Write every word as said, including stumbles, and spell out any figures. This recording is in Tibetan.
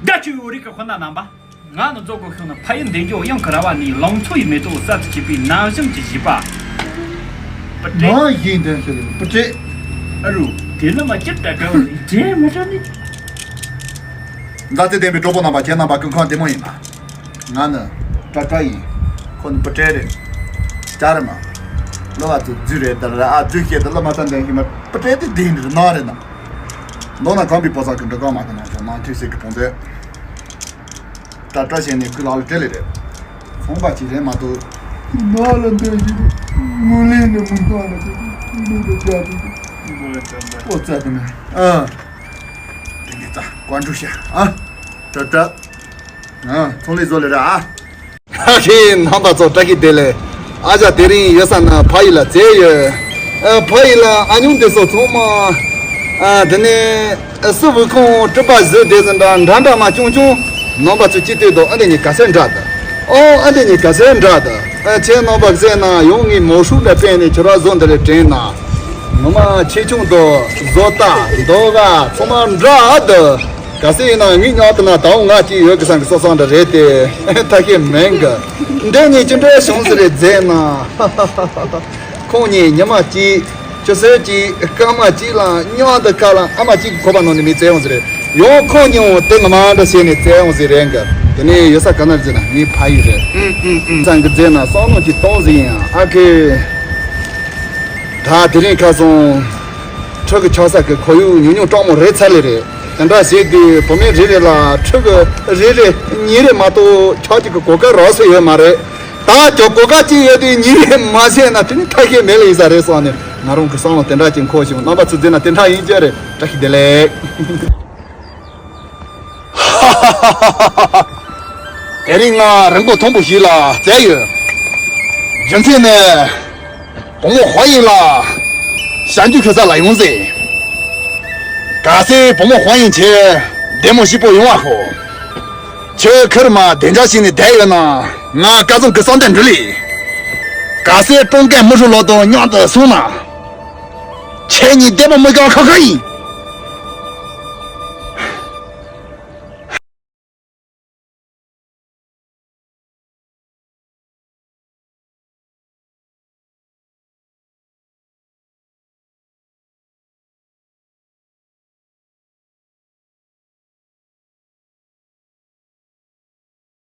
བཀྲ་ཤིས་བོད་རིགས་ཀྱི་དཔོན་སྣ་རྣམ་པ། ང་ནི་རྫོང་དགོན་ཤོང་ནི་ཕ་ཡུལ་འདན་ཇོ་གཡང་ཁ་ར་བ་ནས་ལང་ཚོ་ཡི་མེ་ཏོག་གསར་དུ་སྐྱེས་པའི་ན་གཞོན་གྱི་བཞི་པ། སྤུ་གྲལ། ནང་བཞིན་དོན་ཟེར་སྤུ་གྲལ། ཨ་རུ། དེ་ནི་མ་ཅིག་ད་ག་བ་རེད། དེ་མི་དྲན་ནི། མཛའ་བརྩེ་ལྡན་པའི་གྲོགས་པོ་རྣམ་པ། ཁྱེད་རྣམ་པ་སྐུ་ཁམས་བདེ་མོ་ཡིན་ན། ང་ནི་ཀྲ་ཀྲ་ཡིན། ཁོ་ནི་སྤུ་གྲལ་རེད། ལྕགས་རི་མ། གླུ་བ་ཚོ་རྫུས་རེད་ད་ར་ཨ་རྫུས་བཤད་ད་གླུ་མ་ཚ་འདོན་ཤེས་མ། སྤུ་གྲལ་དེ་བདེན་རེད་ནང་རེད་ན། མདོར་ན་གང་པའི་པོ་ས་གི་འབྲུ་གང་མ་གི་ནང་ཆོག་ནང་ཁྲིག་སེ་གི་བོང་ཚོད། ཀྲ་ཀྲ་བྱས་ནས་ཁོའི་ལག་ལ་སྤྲད་ལེ་རེད། ཚོང་པ་ཅིག་རེད་མ་གཏོགས། ནང་ལ་འདོན་ཞིག་ངུ་ལེན་ནས་མུན་ཐང་ལ་ཁྲིད་དུས་ལུང་དུ་རྒྱག་དུས། ཨོ་ཙ་དུ་ནས་ཨ། དེ་ནས་ཙ་ཀོན་ཀྲུ་ཤ་ཨ། ཀྲ་ཀྲ། ཨ་ཚོང་ལས་བཟོ་ལེ་ར་ཨ། ཧ་ཧེ། རྣམ་པ་ཚོ་བཀྲ་ཤིས་བདེ་ལེགས། ཨ་ཅག་དེ་རིང་ཡོད་ས་ན་ཕ་ཡུལ་ལ་བཙལ་ཡོད། ཨ་ཕ་ཡུལ་ལ་ཨ་ཉུང་དེ་ཚོ་ཚང་མ། ཨ་དེ་ནས་ཨ་སུ་བུ་ཁོང་སྤྲུལ་པ་བཟོས་དེ་ཚོ་འདྲ་འདྲ་འདྲ་མ་ཆུང་ཆུང་། རྣམ་པ་ཚོ་ཅི་ལྟོས་དོ། ཨ་འདི་ནི་ག་སེ་འདྲ་དང་། ཨོ་ཨ་འདི་ནི་ག་སེ་འདྲ་དང་། ཨ་ཁྱེད་རྣམ་པ་བཟས་ན་ཡོང་ངས་མོ་ཧྲུག་འདྲ་སྤེལ་ནས་ཁྱོད་ར་བཟོ་འདི་རེ་དྲན་ན། ངོ་མ་ཆེ་ཆུང་དང་བཟོ་ལྟ་འདོགས་ག་ཚང་མ་འདྲ་དང་། གལ་སྲིད་ཡིན་ན་ངའི་མཉམ་དུ་ན་ད་འོང་ང་གཅིག་ཡོད་གི་བསམ་གི་སོ་སོ་འདྲ་རེད་དེ། ཐ་ཤེས་མིན་གི། འདི་ནས་ཅི་འདྲ་བྱུང་ཟེར་རེད་ཟེར་ན། ཁོང་གཉིས་ཉི་མ་གཅིག་ཆུ་ཚོད་གཅིག་སྐར་མ་གཅིག་ལ་མཉམ་དུ་ཁ་ལ་ཨ་མ་གཅིག་གི་ཁོག་པ་ནང་ནས་མི་བཙལ་ཡོང་ཟེར་རེད། ཡང་ཁོང་གཉིས་འོང་དེ་ངོ་མ་འདྲ་བྱས་ནས་བཙལ་ཡོང་ཟེར་རེད་གི། དེ་ནས་ཡོད་ས་ག་ན་རེད་ཟེར་ན་ངའི་ཕ་ཡུལ་རེད། ཨུམ་ཨུམ་ཨུམ། བསམ་གི་ཟེར་ན་བསམ་བློ་གཅིག་གཏོང་ཟིན་ཡང་ཨ་ཁེ། ད་དེ་རིང་ཁ་སང་ཁྲག་གི་ཆགས་ས་གི་ཁོར་ཡུག་ཉུང་ཉུང་གྲོགས་མོ་རེད་ཚར་ལེ་རེད། དེ་འདྲ་བྱས་དུས་བུ་མོ་རེ་རེ་ལ་ཁྲག་གི་རེ་རེ་གཉིས་རེ་མ་གཏོགས་ཁྱག་གཅིག་གི་གོ་སྐབས་རག་སྲོལ་ཡོད་མ་རེད། ད་ཁྱོད་གོ་སྐབས་གཅིག་ཡོད་དུས་གཉིས་རེ་མ་བྱས་ན་དེ་ནི་ཐ་ཤལ་མེད་ལེ་ཡིན་ས་རེད་བསམ་ནས་ང་རང་གི་བསམ་བློ་དེ་འདྲ་ཅིག་འཁོར་བྱུང་། རྣམ་པ་ཚོ་བརྩིས་ན་དེ་འདྲ་ཡིན་རྒྱུ་རེད། བཀྲ་ཤིས་བདེ་ལེགས། དེ་རིང་ང་རིང་པོ་མཐོན་པོ་ཞིག་ལ་བཙལ་ཡོད། རྒྱུ་མཚན་ནི། བུ་མོ་ཧོ་ཡིན་ལ། ཞལ་འདྲིས་ཁུ་ས་ལ་ཡོང་ཟེར། གལ་སྲིད་བུ་མོ་ཧོ་ཡིན་ཁྱེད་བདེ་མོ་ཞིག་པོ་ཡོང་བ་ཤོག་ཁྱོད་ཁུར་མ་བདེ་འཇགས་ཤིག་ནས་བསྡད་ཡོད་ན་ང་སྐལ་བཟང་གི་བསམ་དོན་འགྲུབ་ལེ། གལ་སྲིད་གྲོང་ཁྱེར་མི་ཧྲུ་ལོ་དང་མཉམ་དུ་སོང་ན། ཁྱེད་གཉིས་བདེ་མོ་མི་གང་ཁ་ཁ་ཡིན།